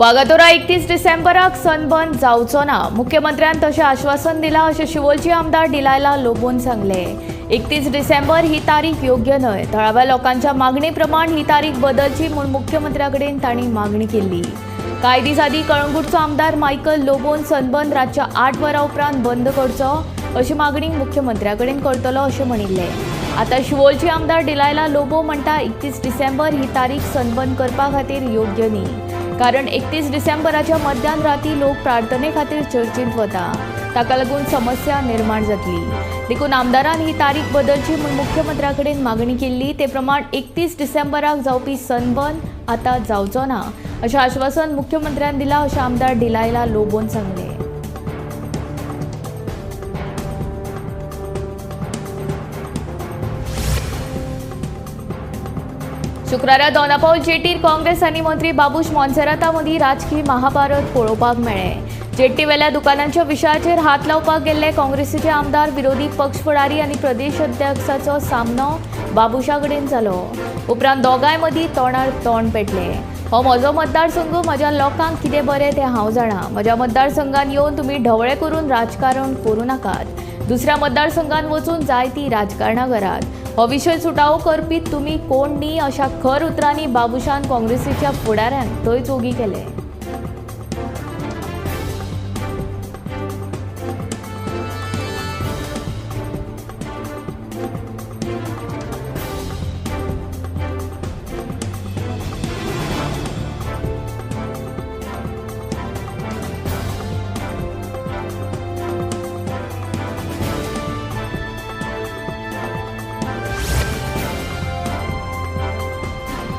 वागातोरा 31 डिसेंबराक सनबर्न जावचो ना, मुख्यमंत्र्यान तशें आश्वासन दिलां अशें शिवोलचे आमदार डिलायला लोबोन सांगलें। 31 डिसेंबर ही तारीख योग्य न्हय, थळाव्या लोकांच्या मागणे प्रमाण ही तारीख बदलची म्हूण मुख्यमंत्र्या कडेन तांणी मागणी केल्ली। कांय दीस आदीं कळंगूटचो आमदार मायकल लोबोन सनबर्न रातच्या 8 वरां उपरांत बंद करचो अशी मागणी मुख्यमंत्र्या कडेन करतलो अशें म्हणिल्लें। आतां शिवोलचे आमदार डिलायला लोबो म्हणटा 31 डिसेंबर ही तारीख सनबर्न करपा खातीर योग्य न्ही, कारण 31 डिसेंबराच्या मध्यान राती लोक प्रार्थने खातीर चर्चींत वता, ताका लागून समस्या निर्माण जातली। देखून आमदारान ही तारीख बदलची म्हूण मुख्यमंत्र्या कडेन मागणी केल्ली। ते प्रमाण 31 डिसेंबराक जावपी सनबर्न आतां जावचो ना अशें आश्वासन मुख्यमंत्र्यान दिलां अशें आमदार डिलायला लोबोन सांगलें। शुक्रारा दोनापावल जेटीर काँग्रेस आनी मंत्री बाबूश मोन्सेराता मदीं राजकी महाभारत पळोवपाक मेळ्ळें। जेट्टीवेल्या दुकानांच्या विशयाचेर हात लावपाक गेल्ले काँग्रेसीचे आमदार, विरोधी पक्ष फुडारी आनी प्रदेश अध्यक्षाचो सामनो बाबूशा कडेन जालो। उपरांत दोगांय मदीं तोंडार तोंड पेटलें। हो म्हजो मतदारसंघ, म्हज्या लोकांक कितें बरें तें हांव जाणा, म्हज्या मतदारसंघान येवन तुमी ढवळे करून राजकारण करूं नाकात, दुसऱ्या मतदारसंघान वचून जाय ती राजकारणां करात, हो विशय सुटावो करपी तुमी कोण न्ही अशा खर उतरांनी बाबूशान काँग्रेसीच्या फुडाऱ्यांक थंयच ओगी केले।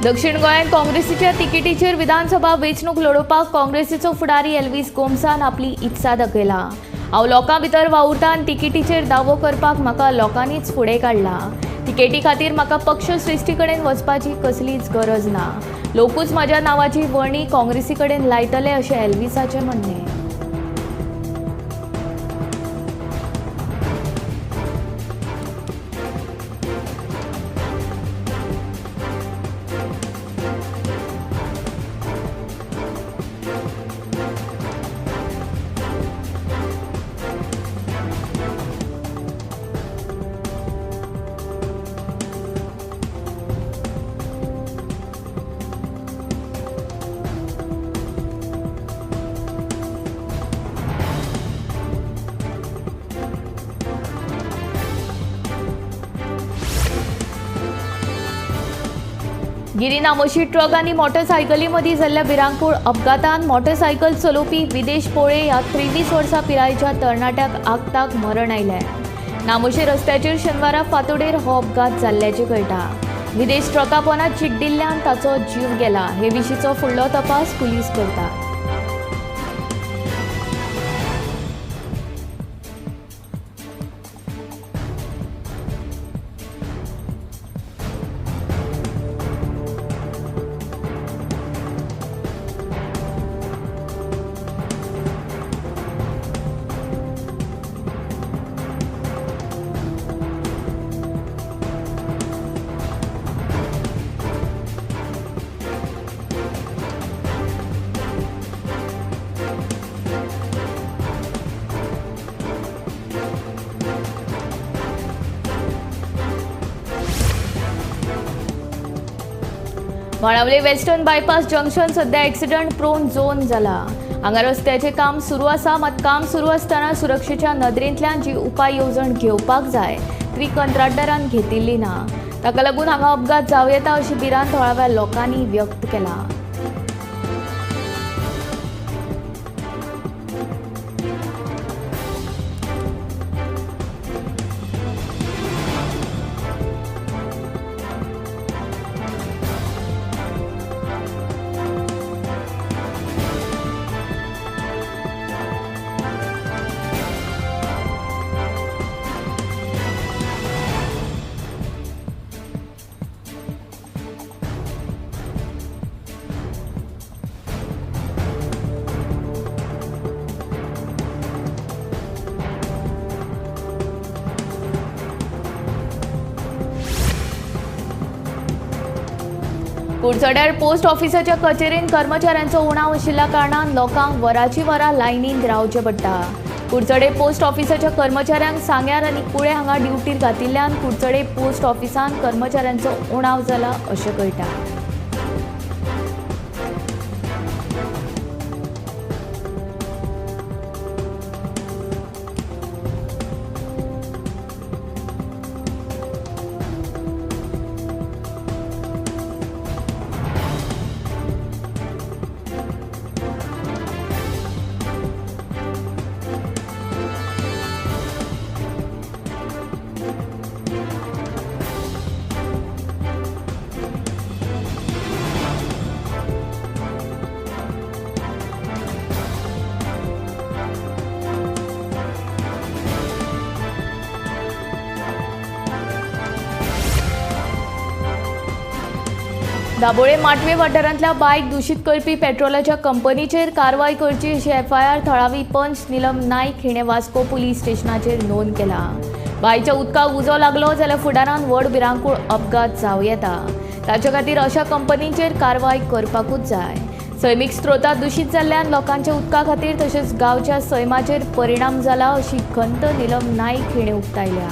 दक्षिण गोंयांत काँग्रेसीच्या तिकेटीचेर विधानसभा वेंचणूक लडोवपाक काँग्रेसीचो फुडारी एल्वीस गोम्सान आपली इत्सा दाखयला। हांव लोकां भितर वावुरता आनी तिकेटीचेर दावो करपाक म्हाका लोकांनीच फुडें काडला। तिकेटी खातीर म्हाका पक्ष सृश्टी कडेन वचपाची कसलीच गरज ना, लोकूच म्हज्या नांवाची वर्णी काँग्रेसी कडेन लायतले अशें एल्वीसाचें म्हणणें। गिरी नामोशी ट्रक आनी मोटरसायकली मदीं जाल्ल्या भिरांकूळ अपघातान मोटरसायकल चलोवपी विदेश पोळे ह्या 23 वर्सां पिरायेच्या तरणाट्याक आगताक मरण आयलें। नामोशी रस्त्याचेर शेनवारा फांतोडेर हो अपघात जाल्ल्याचें कळटा। विदेश ट्रका पोंदा चिड्डिल्ल्यान ताचो जीव गेला। हे विशींचो फुडलो तपास पुलीस करतात। बाणावले वेस्टर्न बायपास जंक्शन सध्या एक्सिडंट प्रोन झोन जाला। हांगा रस्त्याचें काम सुरू आसा, मात काम सुरू आसतना सुरक्षेच्या नदरेंतल्यान जी उपाय येवजण घेवपाक जाय ती कंत्राटदारान घेतिल्ली ना। ताका लागून हांगा अपघात जावं येता अशी भिरांत थळाव्या लोकांनी व्यक्त केला। कुडचड्यार पोस्ट ऑफिसाच्या कचेरीन कर्मचाऱ्यांचो उणाव आशिल्ल्या कारणान लोकांक वराची वरां लायनींत रावचें पडटा। कुडचडे पोस्ट ऑफिसाच्या कर्मचाऱ्यांक सांग्यार आनी कुळे हांगा ड्युटीर घातिल्ल्यान कुडचडे पोस्ट ऑफिसांत कर्मचाऱ्यांचो उणाव जाला अशें कळटा। दाबोळे माटवे वाठारांतल्या बायक दूषित करपी पेट्रोलाच्या कंपनीचेर कारवाय करची अशी एफआयआर थळावी पंच नीलम नायक हिणें वास्को पुलीस स्टेशनाचेर नोंद केला। बांयच्या उदकाक उजो लागलो जाल्यार फुडारान व्हड भिरांकूळ अपघात जावं येता। ताचे खातीर अशा कंपनीचेर कारवाय करपाकूच जाय। सैमीक स्त्रोतां दूषित जाल्ल्यान लोकांच्या उदका खातीर तशेंच गांवच्या सैमाचेर परिणाम जाला अशी खंत नीलम नायक हिणें उक्तायल्या।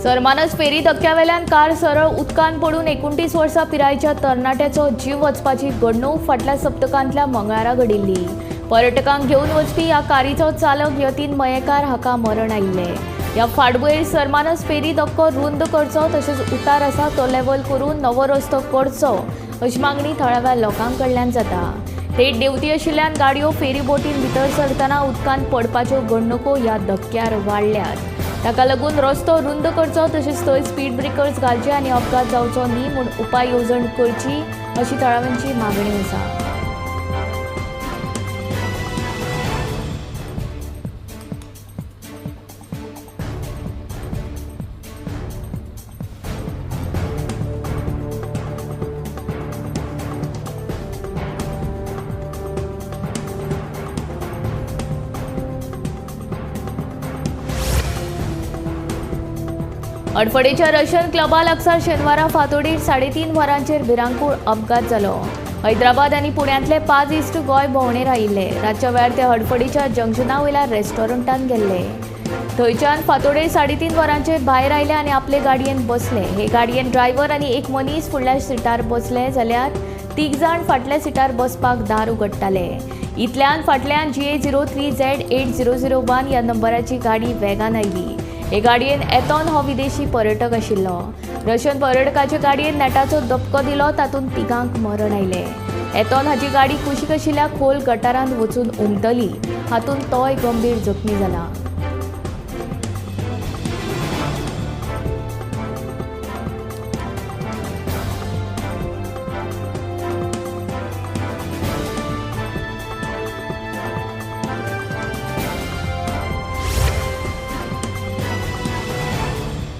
सरमानस फेरी धक्क्यावेल्यान कार सरळ उदकान पडून 29 वर्सां पिरायेच्या तरणाट्याचो जीव वचपाची घडणूक फाटल्या सप्तकांतल्या मंगळारा घडिल्ली। पर्यटकांक घेवन वचपी ह्या कारीचो चालक यतीन मयेकार हाका मरण आयिल्लें। ह्या फाटभुंयेर सरमानस फेरी धक्को रुंद करचो तशेंच उतार आसा तो लेवल करून नवो रस्तो करचो अशी मागणी थळाव्या लोकां कडल्यान जाता। थेट देंवती आशिल्ल्यान गाडयो फेरी बोटीन भितर सरतना उदकान पडपाच्यो घडणुको ह्या धक्क्यार वाडल्यात। ताका लागून रस्तो रुंद करचो तशेंच थंय स्पीड ब्रेकर्स घालचे आनी अपघात जावचो न्ही म्हूण उपाय येवजण करची अशी थळाव्यांची मागणी आसा। अडफडेच्या रशियन क्लबा लागसार शेनवारा फांतोडेर 3:30 वरांचेर भिरांकूळ अपघात जालो। हैदराबाद आनी पुण्यांतले 5 इश्ट गोंय भोंवडेर आयिल्ले। रातच्या वेळार ते हडफडीच्या जंक्शना वयल्या रेस्टॉरंटान गेल्ले। थंयच्यान फांतोडेर 3:30 वरांचेर भायर आयले आनी आपले गाडयेन बसले। हे गाडयेन ड्रायव्हर आनी एक मनीस फुडल्या सिटार बसले जाल्यार 3 जाण फाटल्या सिटार बसपाक दार उगडटाले। इतल्यान फाटल्यान GA 03Z 8001 ह्या नंबराची गाडी वेगान आयली। हे गाडयेन एतॉन हो विदेशी पर्यटक आशिल्लो। रशियन पर्यटकाचे गाडयेन नेटाचो धपको दिलो, तातूंत तिगांक मरण आयलें। एतॉन हाची गाडी कुशीक आशिल्ल्या खोल गटारांत वचून उमटली, हातूंत तोय गंभीर जखमी जाला।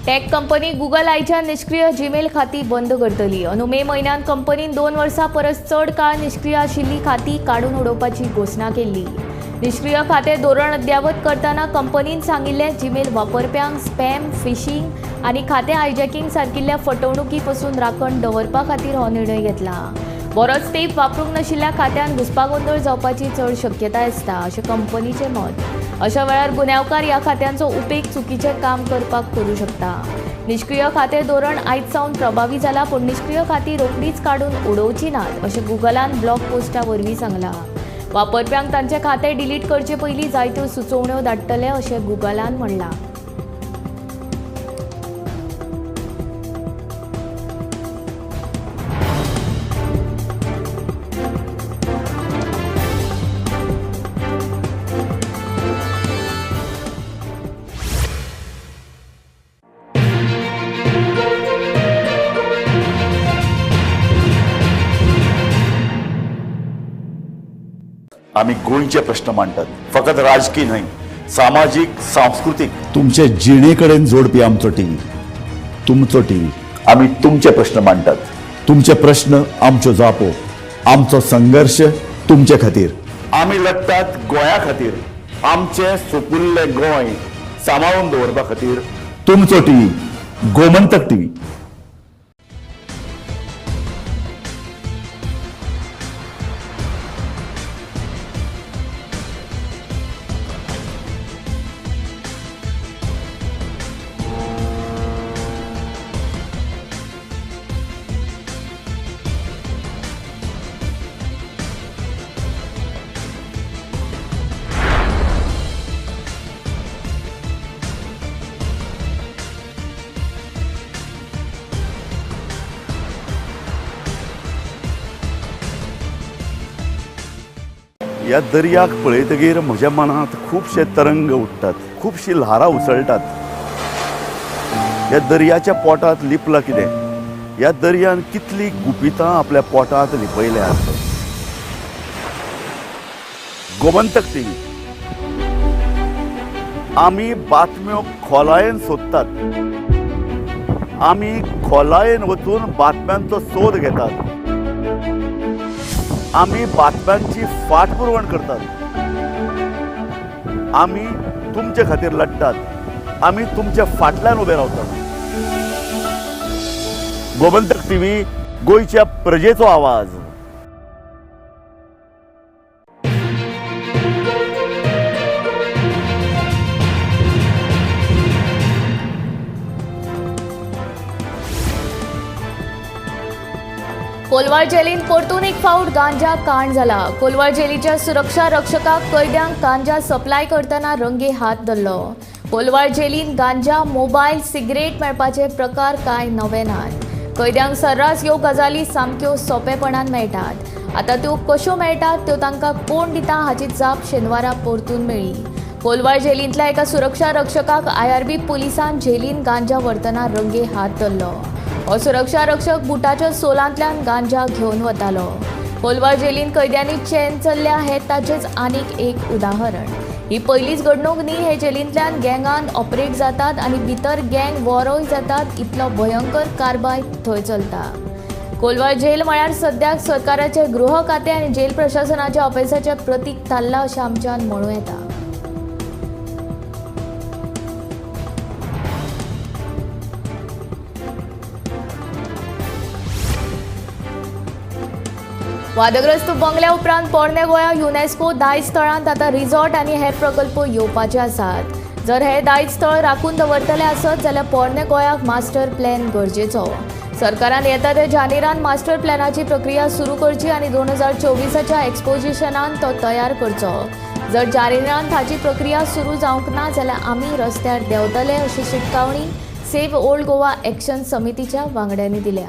टेक कंपनी गुगल आयच्या निष्क्रिय जीमेल खाती बंद करतली। अंदू मे म्हयन्यांत कंपनीन 2 वर्सां परस चड काळ निष्क्रिय आशिल्ली खाती काडून उडोवपाची घोशणा केल्ली। निष्क्रिय खातें धोरण अद्यावत करतना कंपनीन सांगिल्लें जीमेल वापरप्यांक स्पॅम, फिशिंग आनी खातें हायजॅकिंग सारकिल्ल्या फटवणुकी पसून राखण दवरपा खातीर हो निर्णय घेतला। बरोच तेंप वापरूंक नाशिल्ल्या खात्यान घुस्पागोंदळ जावपाची चड शक्यताय आसता अशें कंपनीचें मत। अशा वेळार गुन्यांवकार ह्या खात्यांचो उपेग चुकीचें काम करपाक करूं शकता। निष्क्रिय खातें धोरण आयज सावन प्रभावी जाला, पूण निष्क्रिय खातीं रोखडीच काडून उडोवची नात अशें गुगलान ब्लॉग पोस्टा वरवीं सांगलां। वापरप्यांक तांचें खातें डिलीट करचे पयलीं जायत्यो सुचोवण्यो धाडटले अशें गुगलान म्हणलां। आमी गोंयचे प्रश्न मांडटात, फकत राजकी न्हय, सामाजीक, सांस्कृतीक, तुमचे जिणे कडेन जोडपी आमचो टीव्ही, तुमचो टीव्ही। आमी तुमचे प्रश्न मांडटात, तुमचे प्रश्न आमच्यो जापो, आमचो संघर्श तुमचे खातीर। आमी लढटात गोंया खातीर, आमचें सुपुल्लें गोंय सांबाळून दवरपा खातीर। तुमचो टीव्ही, गोमंतक टीव्ही। ह्या दर्याक पळयतगीर म्हज्या मनांत खुबशे तरंग उठ्ठात, खुबशी ल्हारां उसळटात। ह्या दर्याच्या पोटांत लिपलां कितें? ह्या दर्यान कितली गुपितां आपल्या पोटांत लिपयल्यात? गोमंतक टीव्ही, आमी बातम्यो खोलायेन सोदतात, आमी खोलायेन वचून बातम्यांचो सोद घेतात, आमी बातम्यांची फाटपुरवण करतात, आमी तुमचे खातीर लढटात, आमी तुमच्या फाटल्यान उबे रावतात। गोमंतक टीव्ही, गोंयच्या प्रजेचो आवाज। कोलवाळ जेलीन परतून एक फावट गांजा कांड जाला। कोलवाळ जेलीच्या सुरक्षा रक्षकाक कैद्यांक गांजा सप्लाय करतना रंगे हात धरलो। कोलवाळ जेलीन गांजा, मोबायल, सिगरेट मेळपाचे प्रकार कांय नवे नात। कैद्यांक सर्रास ह्यो गजाली सामक्यो सोंपेपणान मेळटात। आतां त्यो कश्यो मेळटात, त्यो तांकां कोण दिता हाची जाप शेनवारा परतून मेळ्ळी। कोलवाळ जेलींतल्या एका सुरक्षा रक्षकाक आयआरबी पुलिसान जेलीन गांजा व्हरतना रंगे हात धरलो। हो सुरक्षा रक्षक बुटाच्या सोलांतल्यान गांजा घेवन वतालो। कोलवाळ जेलीन कैद्यांनी चेन चल्ल्या हें ताचेंच आनीक एक उदाहरण। ही पयलीच घडणूक न्ही। हे जेलींतल्यान गँगान ऑपरेट जातात आनी भितर गँग वॉरोय जातात, इतलो भयंकर कारभार थंय चलता। कोलवाळ जेल म्हळ्यार सद्याक सरकाराचें गृह खातें आनी जेल प्रशासनाच्या अपेसाचें प्रतीक थारलां अशें आमच्यान म्हणूं येता। वादग्रस्त बंगल्या उपरांत पोरणे गोंया युनेस्को दायज स्थळांत आतां रिसॉर्ट आनी हेर प्रकल्प येवपाचे आसात। जर हे दायज स्थळ राखून दवरतले आसत जाल्यार पोरणे गोंयाक मास्टर प्लॅन गरजेचो। सरकारान येता ते जानेरान मास्टर प्लॅनाची प्रक्रिया सुरू करची आनी 2024च्या एक्सपोजिशनान तो तयार करचो। जर जानेरान ताची प्रक्रिया सुरू जावंक ना जाल्यार आमी रस्त्यार देंवतले अशी शिटकावणी सेव्ह ओल्ड गोवा एक्शन समितीच्या वांगड्यांनी दिल्या।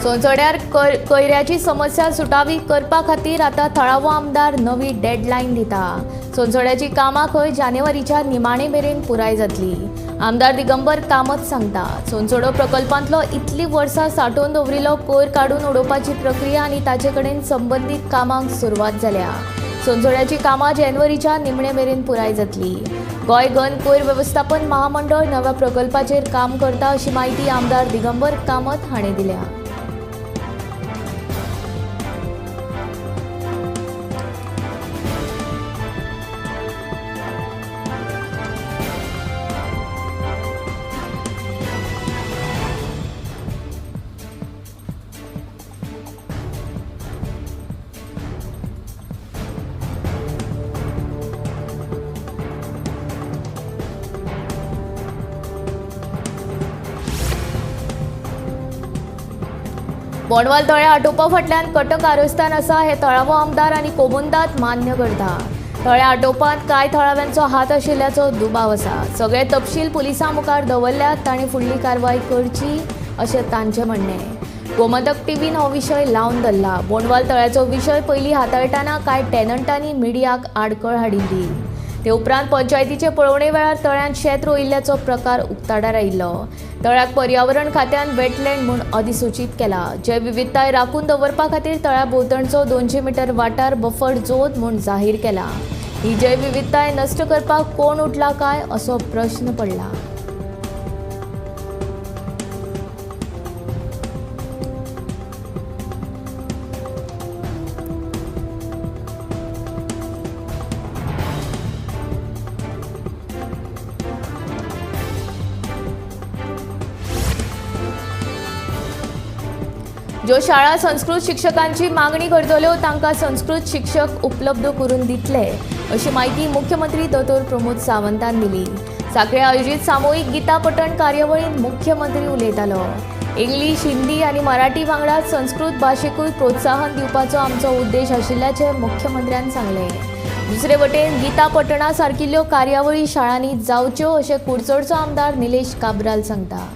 सोनसड्यार कोयऱ्याची समस्या सुटावी करपा खातीर आतां थळावो आमदार नवी डेडलायन दिता। सोनसड्याची कामां खंय जानेवारीच्या निमाणे मेरेन पुराय जातली। आमदार दिगंबर कामत सांगता, सोनसडो प्रकल्पांतलो इतली वर्सां सांठोवन दवरिल्लो कोयर काडून उडोवपाची प्रक्रिया आनी ताचे कडेन संबंदीत कामांक सुरवात जाल्या। सोनसड्याची कामां जानेवारीच्या निमणे मेरेन पुराय जातली। गोंय घन कोयर वेवस्थापन महामंडळ नव्या प्रकल्पाचेर काम करता अशी म्हायती आमदार दिगंबर कामत हाणें दिल्या। बोंडवाल तळें आटोवपा फाटल्यान कट कारस्थान आसा हे थळावो आमदार आनी कोमुंदाद मान्य करता. तळें आटोवपांत कांय थळाव्यांचो हात आशिल्ल्याचो दुबाव आसा. सगळे तपशील पुलिसां मुखार दवरल्यात, तांणी फुडली कारवाय करची अशें तांचें म्हणणें. गोमंतक टीव्हीन हो विशय लावन धरला. बोंडवाल तळ्याचो विशय पयलीं हाताळटना कांय टेनंटांनी मिडियाक आडखळ हाडिल्ली. ते उपरांत पंचायतीचे पळोवणे वेळार तळ्यांत शेत रोयिल्ल्याचो प्रकार उक्ताडार आयिल्लो. तळ्याक पर्यावरण खात्यान वेटलँड म्हूण अधिसूचीत केला. जैवविविधताय राखून दवरपा खातीर तळ्या भोंवतणचो 200 मिटर वाठार बफर झोन म्हूण जाहीर केला. ही जैवविविधताय नश्ट करपाक कोण उठला काय असो प्रश्न पडला. ज्यो शाळा संस्कृत शिक्षकांची मागणी करतल्यो तांकां संस्कृत शिक्षक उपलब्ध करून दितले अशी माहिती मुख्यमंत्री दोतोर प्रमोद सावंतान दिली. साखळे आयोजीत सामुहीक गीता पठण कार्यावळींत मुख्यमंत्री उलयतालो. इंग्लीश, हिंदी आनी मराठी वांगडा संस्कृत भाशेकूय प्रोत्साहन दिवपाचो आमचो उद्देश आशिल्ल्याचें मुख्यमंत्र्यान सांगलें. दुसरे वटेन गीता पठणा सारकिल्ल्यो कार्यावळी शाळांनी जावच्यो अशें कुडचडचो आमदार निलेश काब्राल सांगता.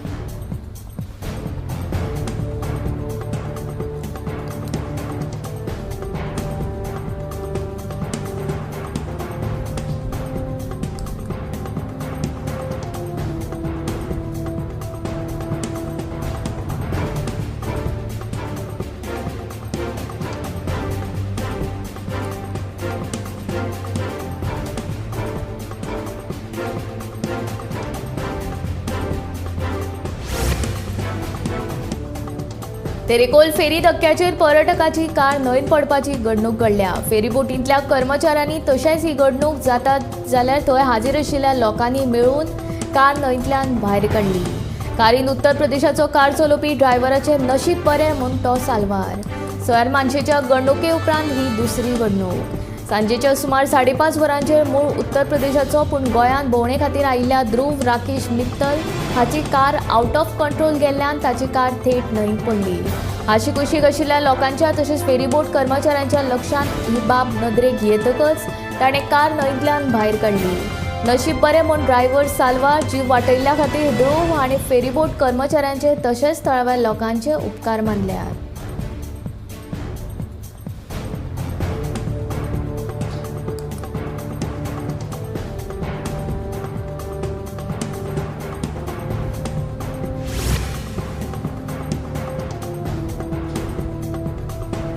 तेरेकोल फेरी धक्क्याचेर पर्यटकाची कार न्हंयत पडपाची घडणूक घडल्या. फेरीबोटींतल्या कर्मचाऱ्यांनी तशेंच ही घडणूक जाता जाल्यार थंय हाजीर आशिल्ल्या लोकांनी मेळून कार न्हंयतल्यान भायर काडली. कारीन उत्तर प्रदेशाचो कार चलोवपी ड्रायव्हराचें नशीब बरें म्हूण तो साल्वार. सर मानशेच्या घडणुके उपरांत ही दुसरी घडणूक. सांजेच्या सुमार 5:30 वरांचेर मूळ उत्तर प्रदेशाचो पूण गोंयांत भोंवणे खातीर आयिल्ल्या ध्रुव राकेश मित्तल हाची कार आउट ऑफ कंट्रोल गेल्ल्यान ताची कार थेट न्हंयत पडली. आशिकुशीक आशिल्ल्या लोकांच्या तशेंच फेरीबोट कर्मचाऱ्यांच्या लक्षांत ही बाब नदरेक येतकच ताणें कार न्हंयतल्यान भायर काडली. नशीब बरें म्हूण ड्रायव्हर साल्वार जीव वाटयल्ल्या खातीर ध्रुव हाणें फेरीबोट कर्मचाऱ्यांचे तशेंच थळाव्या लोकांचे उपकार मानल्यात.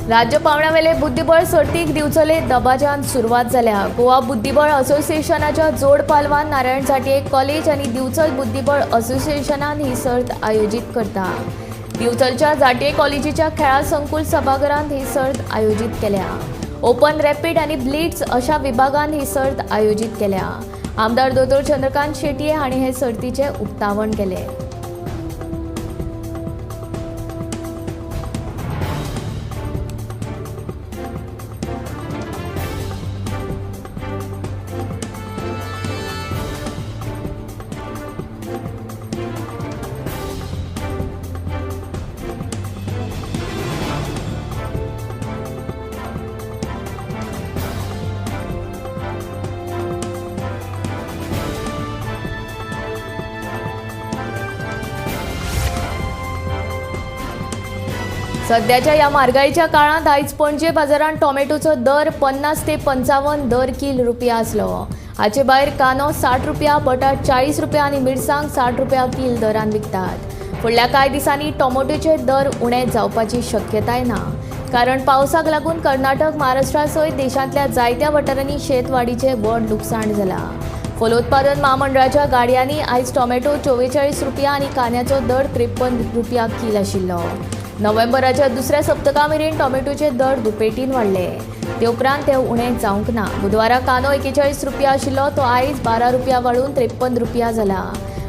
राज्य पावंड्यावेले बुद्धिबळ सर्तीक दिवचले दबाज्यान सुरवात जाल्या. गोवा बुद्धिबळ असोसिएशनाच्या जोड पालवान नारायण झांट्ये कॉलेज आनी दिवचल बुद्धिबळ असोसिएशनान ही सर्त आयोजीत करता. दिवचलच्या झांट्ये कॉलेजीच्या खेळा संकुल सभाघरांत ही सर्त आयोजीत केल्या. ओपन, रॅपीड आनी ब्लिट्स अशा विभागान ही सर्त आयोजीत केल्या. आमदार दोतोर चंद्रकांत शेटये हांणी हे सर्तीचें उक्तावण केलें. सध्याच्या ह्या म्हारगायेच्या काळांत आयज पणजे बाजारांत टोमॅटोचो दर 50 ते 55 दर कील रुपया आसलो. हाचे भायर कांदो 60 रुपया, बटाट 40 रुपया आनी मिरसांग 60 रुपया कील दरान विकतात. फुडल्या कांय दिसांनी टोमॅटोचे दर उणे जावपाची शक्यताय ना, कारण पावसाक लागून कर्नाटक, महाराष्ट्रा सयत देशांतल्या जायत्या वाठारांनी शेतवाडीचें व्हड लुकसाण जालां. फलोत्पादन म्हामंडळाच्या गाडयांनी आयज टोमॅटो 44 रुपया आनी कांद्याचो दर 53 रुपया कील आशिल्लो. नोव्हेंबराच्या दुसऱ्या सप्तका मेरेन टोमॅटोचे दर दुपेटीन वाडले. ते उपरांत ते उणें जावंक ना. बुधवारा कांदो 41 रुपया आशिल्लो तो आयज 12 रुपया वाडून 53 रुपया जाला.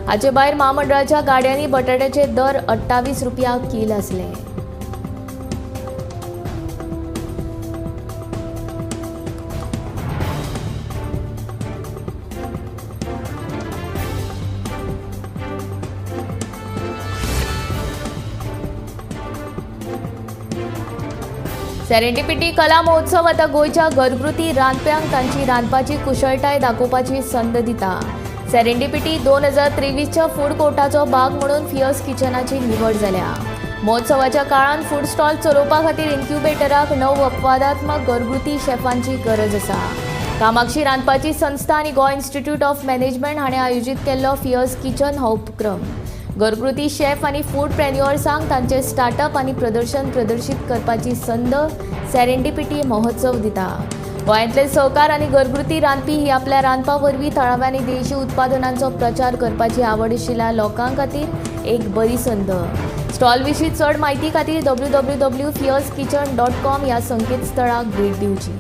हाचे भायर म्हामंडळाच्या गाडयांनी बटाट्याचे दर 28 रुपया कील आसले. सेरेंडिपिटी कला महोत्सव आतां गोंयच्या घरगुती रांदप्यांक तांची रांदपाची कुशळटाय दाखोवपाची संद दिता. सेरेंडिपिटी 2023च्या फूड कोर्टाचो भाग म्हणून फियर्स किचनाची निवड जाल्या. महोत्सवाच्या काळांत फूड स्टॉल चलोवपा खातीर इन्क्युबेटराक 9 अपवादात्मक घरगुती शेफांची गरज आसा. कामाक्षी रांदपाची संस्था आनी गोंय इन्स्टिट्यूट ऑफ मॅनेजमेंट हाणें आयोजीत केल्लो फियर्स किचन हो उपक्रम घरगुती शेफ आनी फूड प्रेन्युअर्सांक तांचे स्टार्टअप आनी प्रदर्शन प्रदर्शीत करपाची संद सेरेंडिपिटी महोत्सव दिता. गोंयांतले सहकार आनी घरगुती रांदपी ही आपल्या रांदपा वरवीं थळाव्या आनी देशी उत्पादनांचो प्रचार करपाची आवड आशिल्ल्या लोकां खातीर एक बरी संद. स्टॉल विशीं चड म्हायती खातीर www.fiercekitchen.com ह्या संकेतस्थळाक भेट दिवची.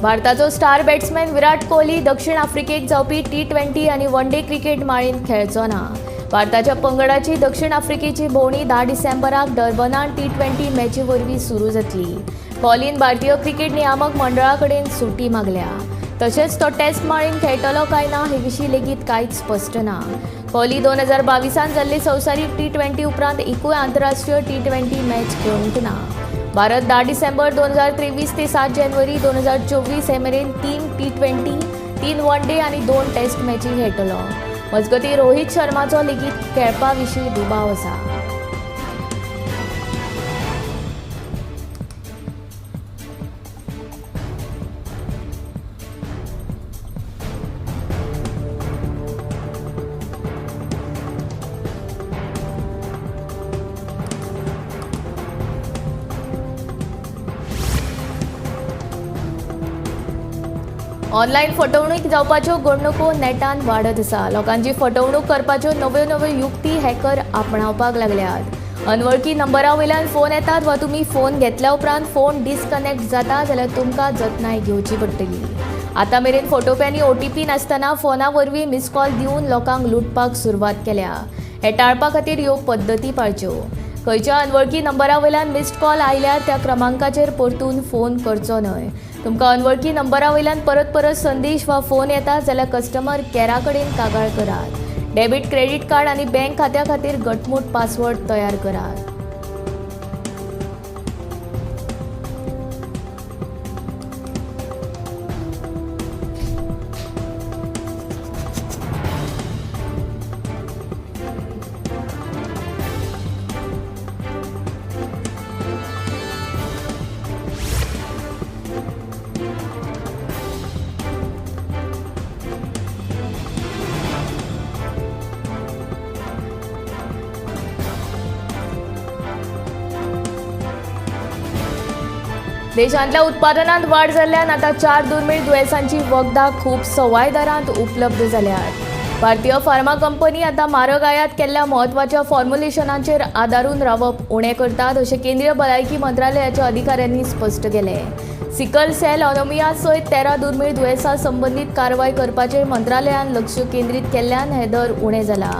भारताचो स्टार बॅट्समॅन विराट कोहली दक्षिण आफ्रिकेक जावपी T20 आनी वन डे क्रिकेट माळेंत खेळचो ना. भारताच्या पंगडाची दक्षिण आफ्रिकेची भोंवडी 10 डिसेंबराक डर्बनांत T20 मॅची वरवीं सुरू जातली. कोहलीन भारतीय क्रिकेट नियामक मंडळा कडेन सुटी मागल्या. तशेंच तो टॅस्ट माळेंत खेळटलो काय ना हे विशीं लेगीत कांयच स्पश्ट ना. कोहली 2022 जाल्ले संवसारीक T20 उपरांत एकूय आंतरराष्ट्रीय T20 match खेळूंक ना. भारत 10 डिसेंबर 2023 ते 7 जानेवारी 2024 हे मेरेन 3 T20, 3 one day आनी 2 टॅस्ट मॅची खेळटलो. मजगतीं रोहीत शर्माचो लेगीत खेळपा विशीं दुबाव आसा. ऑनलायन फटवणूक जावपाच्यो घडणुको नेटान वाडत आसा. लोकांची फटवणूक करपाच्यो नव्यो नव्यो युक्ती हॅकर आपणावपाक लागल्यात. अनवळखी नंबरा वयल्यान फोन येतात वा तुमी फोन घेतल्या उपरांत फोन डिस्कनेक्ट जाता जाल्यार तुमकां जतनाय घेवची पडटली. आतां मेरेन फोटोप्यांनी OTP नासतना फोना वरवीं मिस कॉल दिवन लोकांक लुटपाक सुरवात केल्या. हें टाळपा खातीर ह्यो पद्दती पाळच्यो. खंयच्या अनवळखी नंबरा वयल्यान मिस्ड कॉल आयल्यार त्या क्रमांकाचेर परतून फोन करचो न्हय. तुमकां अनवळखी नंबरा वयल्यान परत परत संदेश वा फोन येता जाल्यार कस्टमर कॅरा कडेन कागाळ करात. डेबीट, क्रेडीट कार्ड आनी बँक खात्या खातीर घटमूट पासवर्ड तयार करात. देशांतल्या उत्पादनांत वाड जाल्ल्यान आतां 4 दुर्मीळ दुयेंसांची वखदां खूब सवाय दरांत उपलब्ध जाल्यात. भारतीय फार्मा कंपनी आतां म्हारग आयात केल्ल्या म्हत्वाच्या फॉर्म्युलेशनाचेर आदारून रावप उणें करतात अशें केंद्रीय भलायकी मंत्रालयाच्या अधिकाऱ्यांनी स्पश्ट केलें. सिकल सेल अनोमिया सयत 13 दुर्मीळ दुयेंसां संबंदीत कारवाय करपाचेर मंत्रालयान लक्ष केंद्रीत केल्ल्यान हे दर उणें जाला.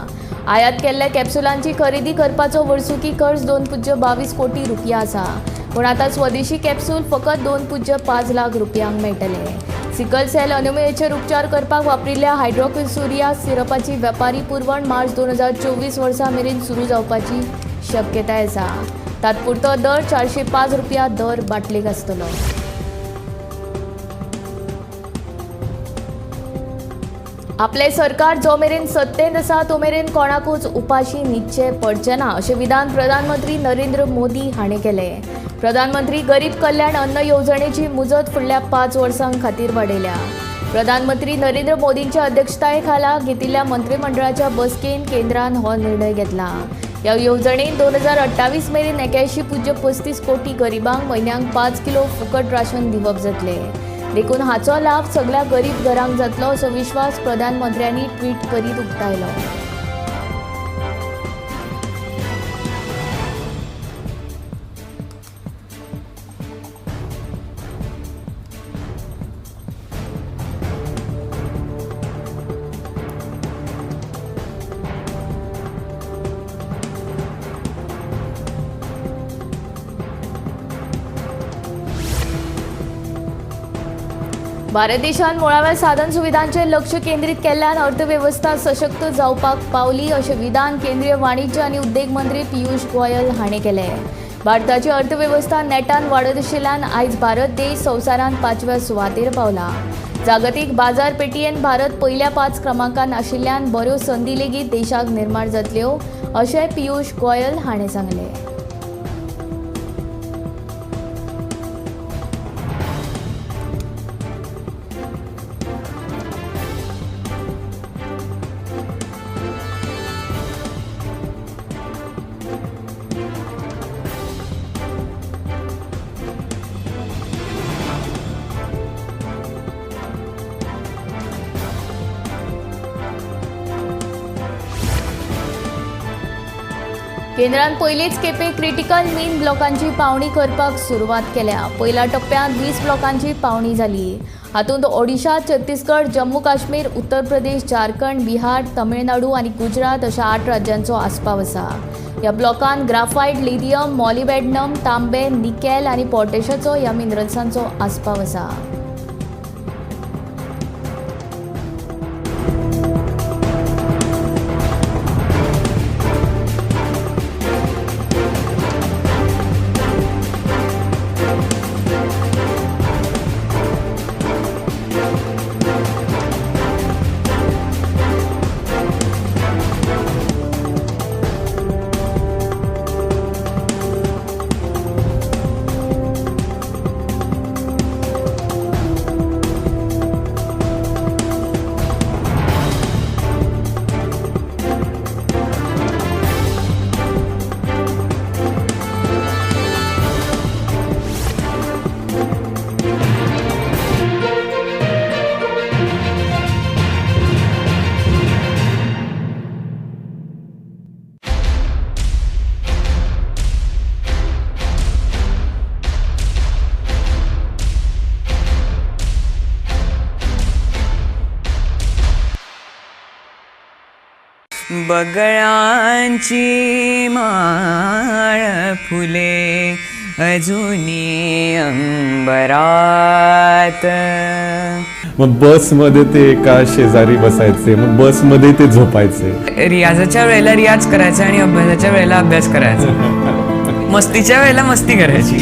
आयात केल्ल्या कॅप्सुलांची खरेदी करपाचो वर्सुकी खर्च 2.22 कोटी रुपया आसा, पूण आतां स्वदेशी कॅप्सूल फकत 2.5 लाख रुपयांक मेळटले. सिकल सेल अनोमियेचेर उपचार करपाक वापरिल्ल्या हायड्रोक्सियुरिया सिरपाची वेपारी पुरवण मार्च 2024 वर्सा मेरेन सुरू जावपाची शक्यताय आसा. तात्पुरतो दर 405 रुपया दर बाटलेक आसतलो. आपलें सरकार जो मेरेन सत्तेंत आसा तो मेरेन कोणाकूच उपाशी न्हिदचें पडचें ना अशें विधान प्रधानमंत्री नरेंद्र मोदी हाणें केलें. प्रधानमंत्री गरीब कल्याण अन्न येवजणेची मुजत फुडल्या 5 वर्सां खातीर वाडयल्या. प्रधानमंत्री नरेंद्र मोदींच्या अध्यक्षताये खाला घेतिल्ल्या मंत्रिमंडळाच्या बसकेन केंद्रान हो निर्णय घेतला. ह्या येवजणेन 2028 मेरेन 81.35 कोटी गरिबांक म्हयन्याक 5 किलो फुकट राशन दिवप जातलें. देखून हाचो लाभ सगळ्या गरीब घरांक जातलो असो विश्वास प्रधानमंत्र्यांनी ट्वीट करीत उक्तायलो. भारत देशान मुळाव्या साधन सुविधांचेर लक्ष केंद्रीत केल्ल्यान अर्थवेवस्था सशक्त जावपाक पावली अशें विधान केंद्रीय वाणिज्य आनी उद्देग मंत्री पियुष गोयल हाणें केलें. भारताची अर्थवेवस्था नेटान वाडत आशिल्ल्यान आयज भारत देश संवसारांत 5व्या सुवातेर पावला. जागतीक बाजारपेठयेन भारत पयल्या 5 क्रमांकान आशिल्ल्यान बऱ्यो संदी लेगीत देशाक निर्माण जातल्यो अशें पियुष गोयल हाणें सांगलें. केंद्रान पयलीच खेपे क्रिटिकल मीन ब्लॉकांची पावणी करपाक सुरवात केल्या. पयल्या टप्प्यांत 20 ब्लॉकांची पावणी जाली. हातूंत ओडिशा, छत्तीसगड, जम्मू काश्मीर, उत्तर प्रदेश, झारखंड, बिहार, तमिळनाडू आनी गुजरात अशा 8 राज्यांचो आस्पाव आसा. ह्या ब्लॉकांत ग्राफायट, लिथियम, मॉलिबेडनम, तांबे, निकेल आनी पॉटॅशाचो ह्या मिनरल्सांचो आस्पाव आसा. बगळांची माळ फुले अजूनी अंबरात. मग बसमध्ये ते एका शेजारी बसायचे, मग बसमध्ये ते झोपायचे. रियाजाच्या वेळेला रियाज करायचा आणि अभ्यासाच्या वेळेला अभ्यास करायचा, मस्तीच्या वेळेला मस्ती करायची.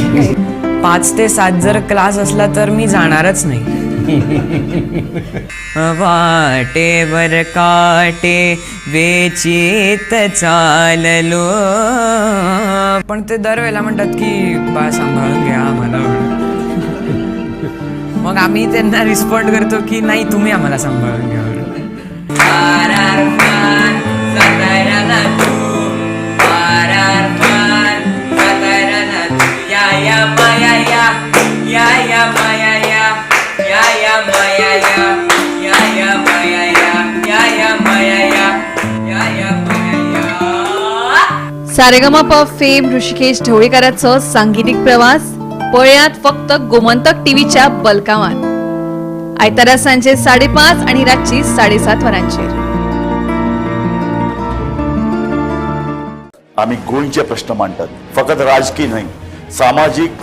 5 ते 7 जर क्लास असला तर मी जाणारच नाही. वाटेवर काटे वेचित चाललो. पण ते दरवेळेला म्हणतात की बा सांभाळून घ्या आम्हाला. मग आम्ही त्यांना रिस्पॉन्ड करतो की नाही, तुम्ही आम्हाला सांभाळून घ्या. सारेगमप फेम ऋषिकेश ढवळीकाराचो सांगीतिक प्रवास पळयात फक्त गोमंतक टीव्हीच्या बलकावान. आयतारा सांजे 5:30 आणि रातची 7:30 वरांचेर. आमी गोंयचे प्रश्न मांडटात, फकत राजकी न्हय, सामाजीक.